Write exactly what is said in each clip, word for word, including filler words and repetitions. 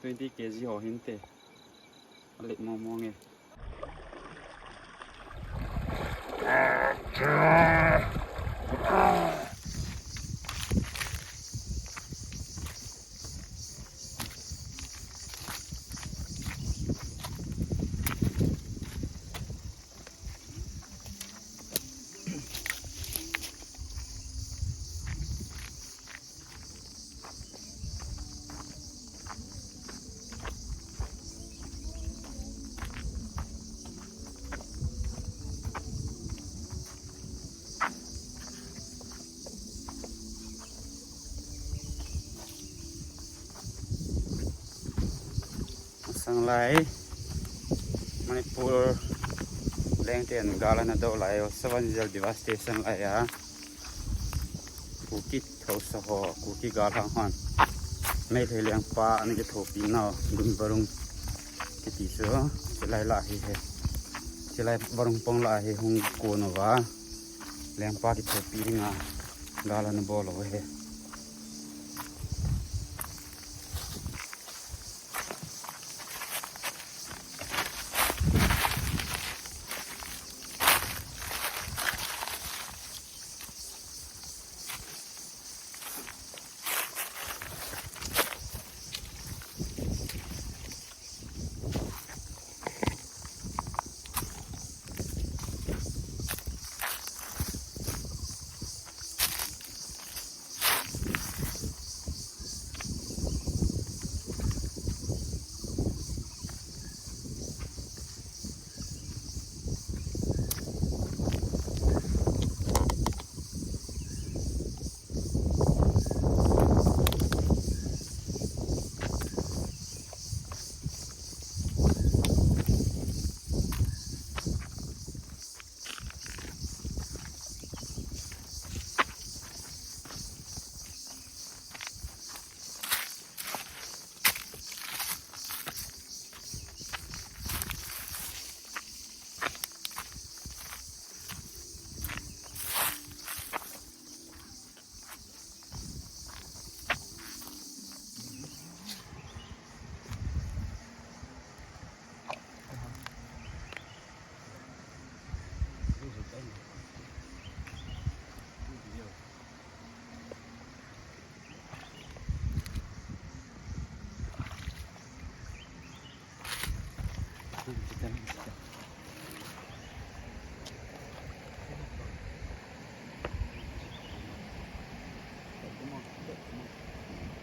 Twenty K G ho hinte. Alet mong mong e. Asanglai, Manipur lengte in gal ana do lai, Seven Gale Devastation lai a. Kuki haosa ho, Kuki galhang hon Meitei lengpa ana kithopi nau, Gumbarung kiti chu, chulai lah hi he. Chulai Barung pang lah hi hung kon uva, lengpa kithopi dinga gal ana bol u ahi.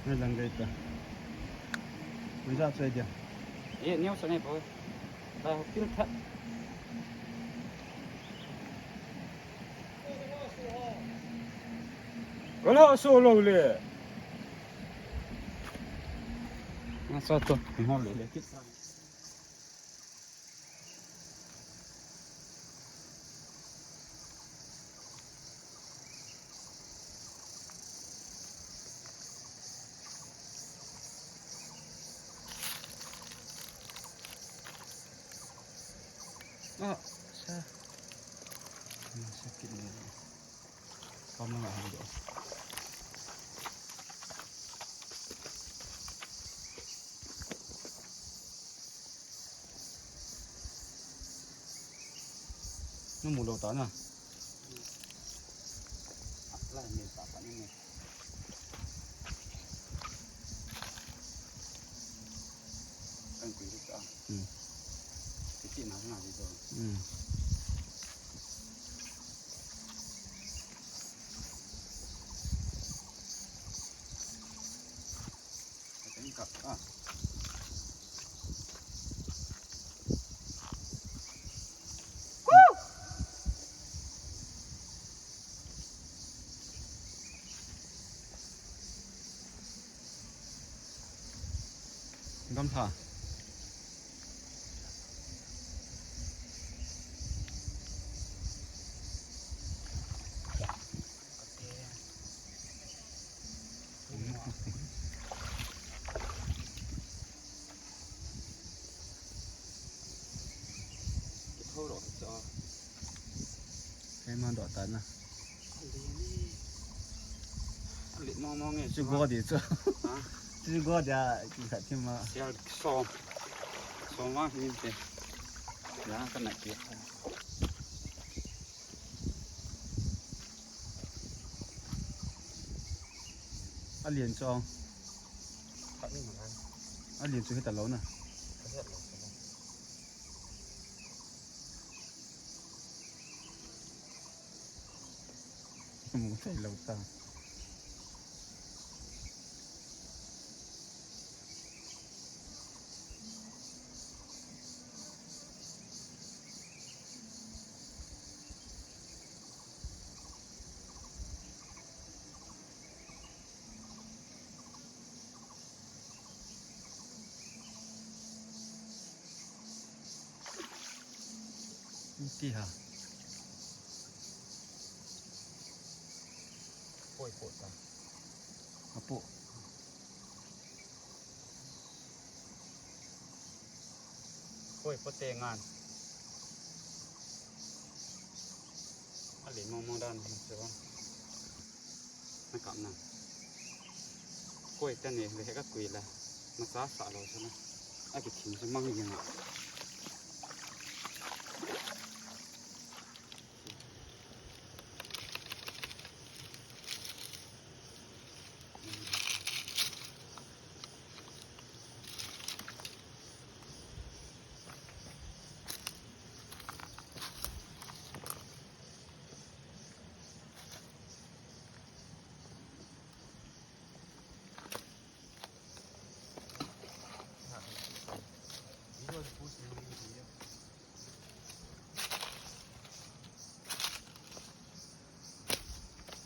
Ni lang gay ta. Ni sa sa dia. Ye, ni sa ni po. Ta pil tha. Wala so lo le. Nga sa to. Ni ho le le kit. Ah, sa. Sakit ni. Pam na nga hando. Namu lou ta na. Lai mi sa pa ni ni. Kan kui ta. Hmm. Kiti na na di to. Hmm. Kan kap ah. Gamla. Kei man doh tan na. Alit mong mong e. Chu go di chu. Ha? Ti go dia ki khat ti ma. Sial som. Som ma min te. La ka na ki. A lian chu. Khat ni ma. A lian chu hita lo na. Ka het lo. Mu thei lo ta. Ti ha. Poi po ta. Apo. Poi po te ngan. Ali mo mo dan so. Na kap na. Koi ta ni ve ka kui la. Na sa sa lo sa na. A ki thim sa mang ni na.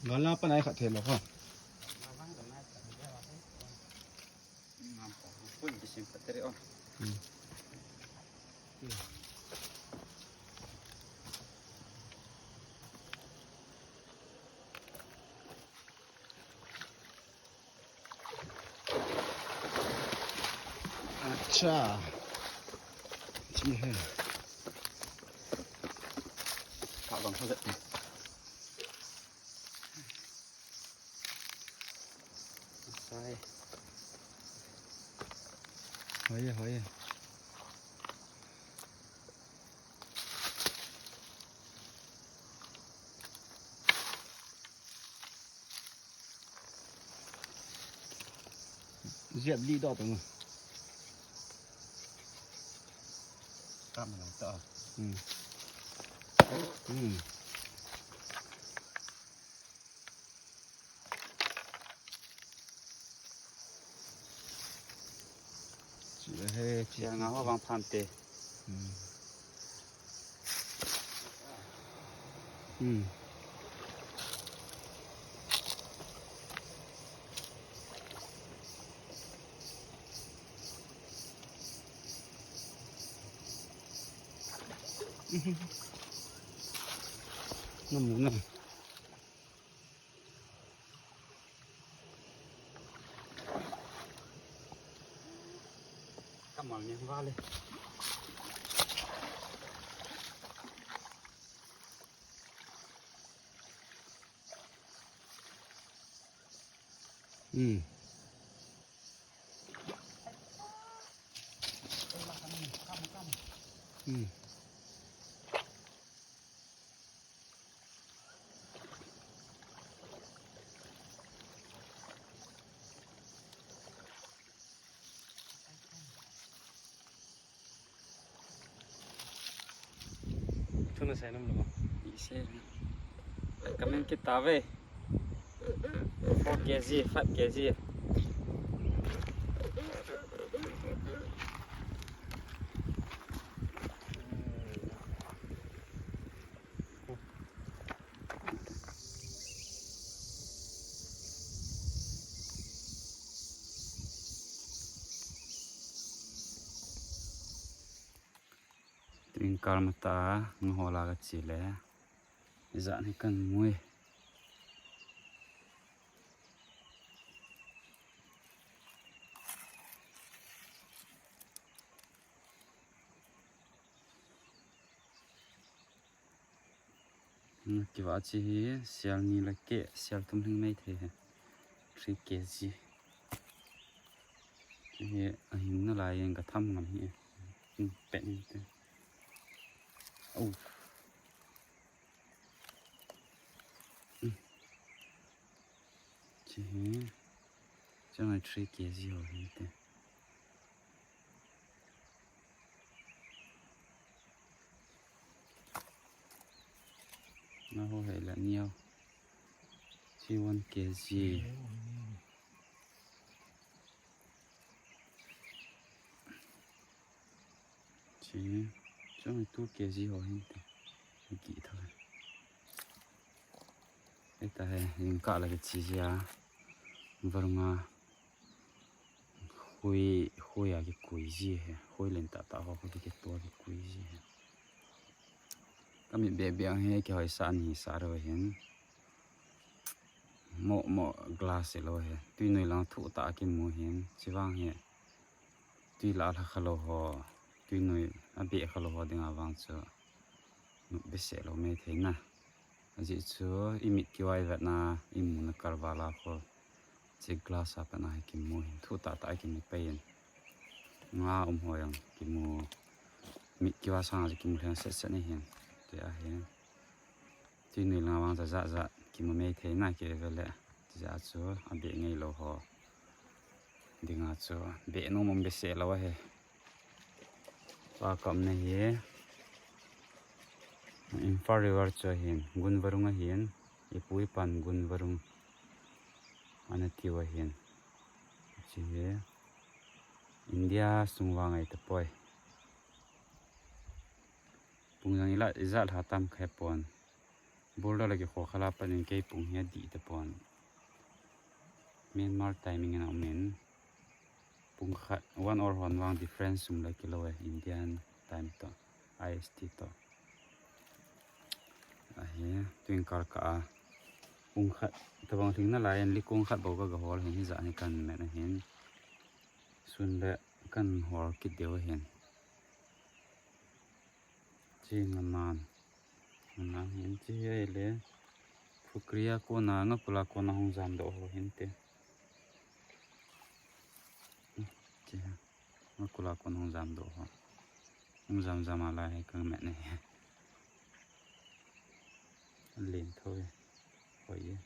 Gal na pa nai khat thei lo ha. Pun kisim patri o. Hmm. अच्छा, ये है। Ka bang ho de. Sai. Hoi, hoi. Ziap li do tong. Tam lang ta. Hmm. Hmm. Chia he, chia. Chia nga ho vang phan te. Hmm. Hmm. Namu na. Kamal ni vale. Hmm. Hmm. Thuna sai nam lo. Ise. Kamin kita ve. Four K G, five K G. Twinkle mata, nga hola ka chile. Ijat hi kan mui. Kiva chi hi, sial ni la ke, sial tum hling mai thei he. Three K G. Hi ahin nalai in ka tham ngam hi. Hmm, pet ni te. Oh. Hmm. Chi hi. Chang a three K G ho hi te. Na ho he la niau. Chi one K G. Chi, chang two K G ho hin te. Ki tho. Eta he, in ka la ki chi ja. Varunga. Hui, hui a kikui ji he. Hui len tah tah ho, hui kikoi kikui ji he. Ka mit beh beh ang he, kihoisah ni sa ro hin. Mo, mo glass lo he. Tuinoi lang thuh tah kimu hin. Chivang he. Tui la la kha lo ho. Tuinoi a beh kha lo ho dinga vang chu. Nop behseh lo mai thei na. Ajeh chu i mit kiu a i vet na, i mu na kal val a khu. Chi glass a pat na hi kimu hin. Thuh tah tah kimu pai in. Nga um ho jong kimu. Mit kiu a sang a kimu lheng set set ni hin. Ti a hin. Tuinoi lang vang cha ja ja kimu mai thei na ki ve le. Ti ja chu a beh ngei lo ho. Dinga chu beh nom um behseh lo a he. Pa kam na hi. Imphal River chu ahin, Gun Varung ahin, ipu ipan Gun Varung ana tiu ahin. Chi hi India sung vang ahi tapoi. Pung jang ila ijat lha tam khe pon. Border la kikho khala pat in kei pung hi adih tapon. Myanmar timing in a um in. Pung khat, one hour hon vang difference um le kilo e, Indian time to, I S T to. Ahi, tuin kal ka a. Pung khat, tabang lhing nalai in likung khat bou ka ga hol hin, hijat hi kan met ahin. Sun le kan hol kit diu ahin. Chi nga man. Nga man hin chi hi le. Phukri a kona, Ngakul a kona hung jam doh ho hin te. Chi hi. Ngakul a kona hung jam doh ho. Hung jam jam a lai hi ka met ni hi. Len tho hi. Hoi hi.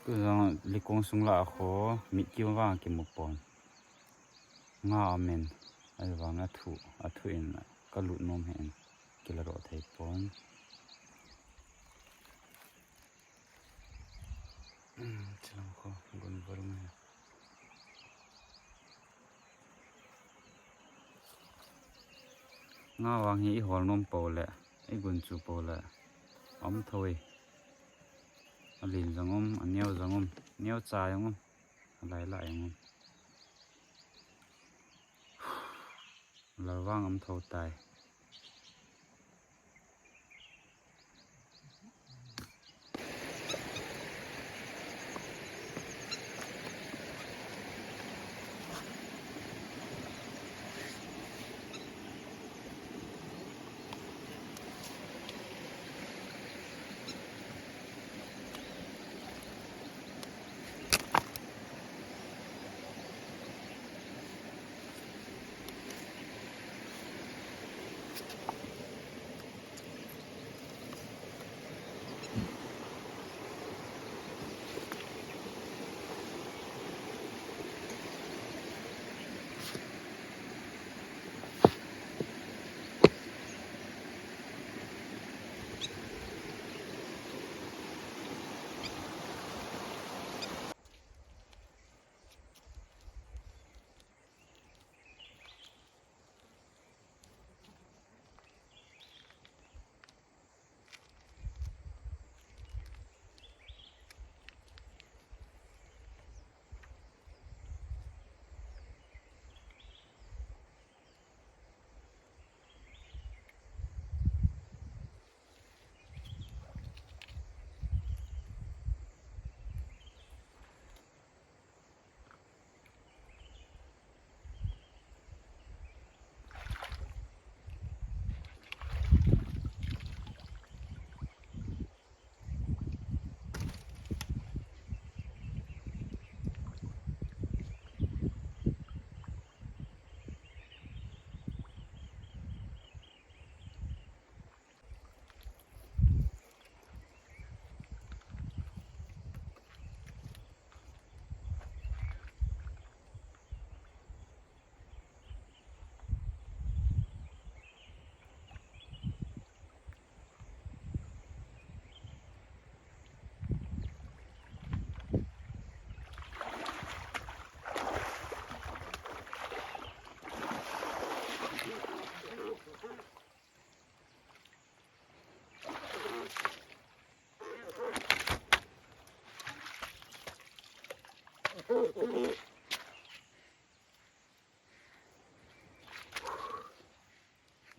Tu jong likong sung la a kho, mit kiu vang kimu pon. Nga amen. Ahivang athu, athu in ka lut nom hen. Kila ro thei pon. Chilang kho, Gun Varung hi. Nga vang hi i hol nom po le, i gun chu po le. Om thoi. A lin jong um, a neo jong um, neo cha jong um, a lai lai jong um. Lalvang um tho tai.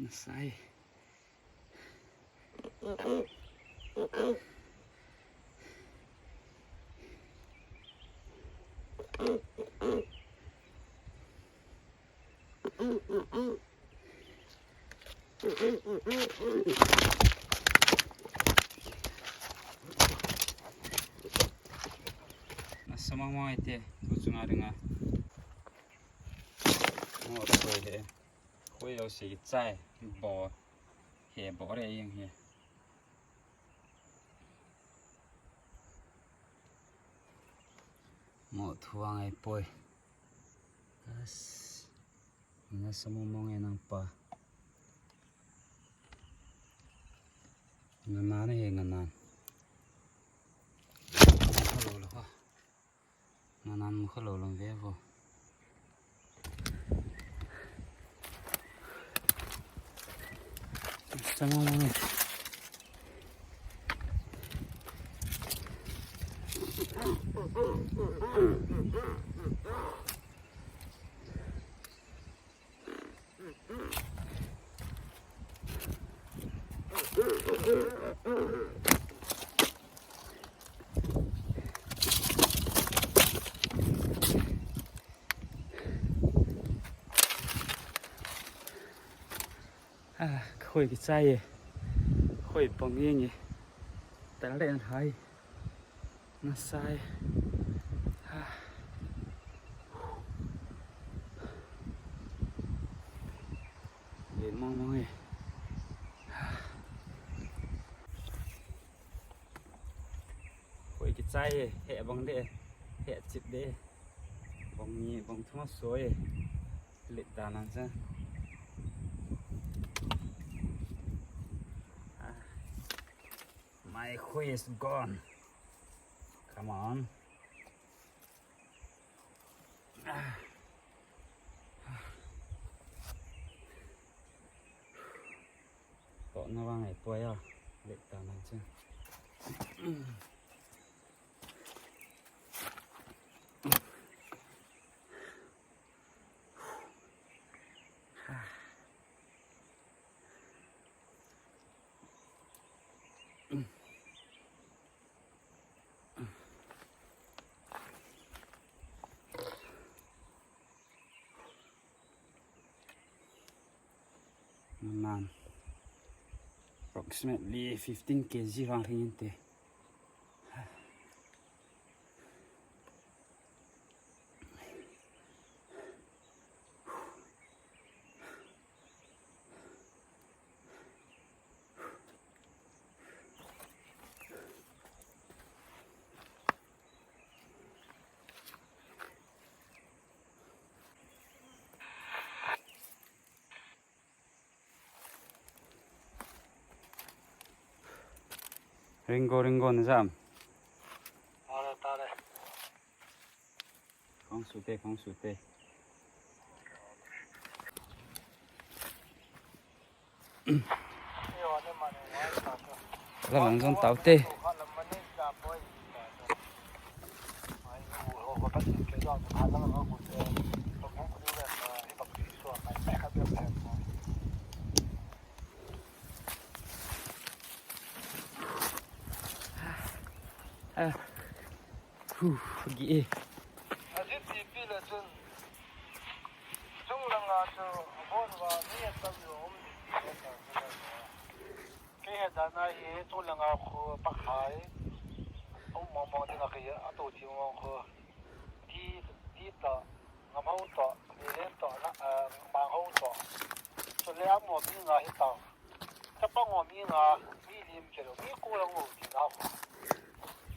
Sai. Nasa mong mong ite, tu chunga dinga. Mo khoi he. Khoi ho si chai, bo. He bo re yang he. Mo thuang ai poi. As. Nasa mong mong e nang pa. Nganan he nganan. Hello, hello. Nganan mo hello lang ve vo. Nasa mong mong e. Ah, khoi kichai e. Khoi pang yeng e. Tal den hai. Nasa e. Ah. Ye mong mong e. Ah. Khoi kichai e, he bang de, he chip de. Bang ni, bang thuma soi e. Lit dan ang cha. Ah. My khoi is gone. Come on. Ah. Ah. Tohna vang e poi a. Lit dan ang cha. Nganan. Approximately fifteen K G vang ring inte. Ringo, Ringo, na jam. Tare, tare. Khong su te, khong su te. Lam lang jong tau te. Ah. Huh, gi e. Ajit T V le chun. Chung langa chu abon uva mi atam jong um ding ti atam. Kei het dan a hi chung langa khu Pakai um mong mong ding a kei a to ti mong khu. Ti, ti ta, Ngamho to, Milen to, na, ah, Mangho to. Chule amaho mi nga hi tao. Chapang ho mi nga, mi lim kilo, mi ko lang ho ti na ho.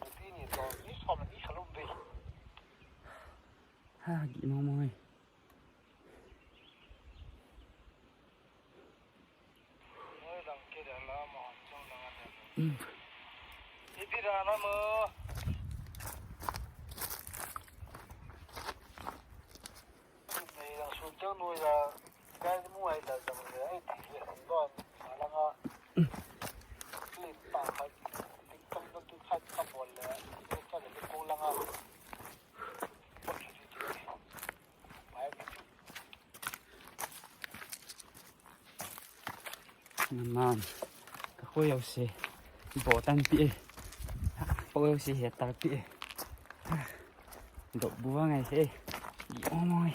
Nupi ni to, mi som le mi khat um ve. Ha, gi mong mong e. Noi lang ke le la ma chong lang a le. Mm. Ipi ra na mo. Nei lang sun chang noi la. Kai mu ai la jang le ai ti le lo. Sa lang a. Lim ta khat. Tik tam na tu khat ka bol le. Ka le ko lang a. Mai ki. Man, ka khoi jouse bo tan pi e. Bo jouse he tar pi e. Dop bu ngai he. Di ong ong ngai.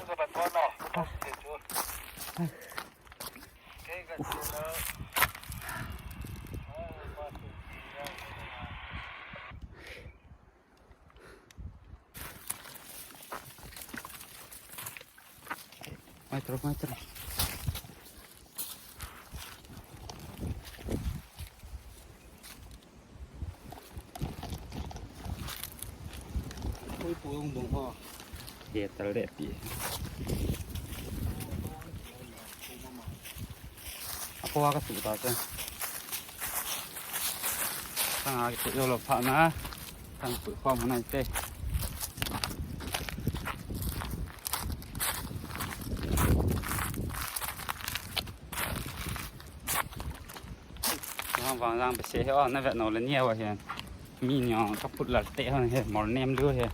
Mai tro, mai tro. Koi pu ong dong ho. He tal le pi. Apo ka tu ta se. Tang a ki tu yo lo pha na. Tang tu khom nai te. Vang vang jang bese he o, na vet nau le nia wa he. Mi nia ka put la te hon he, mol nem lu he.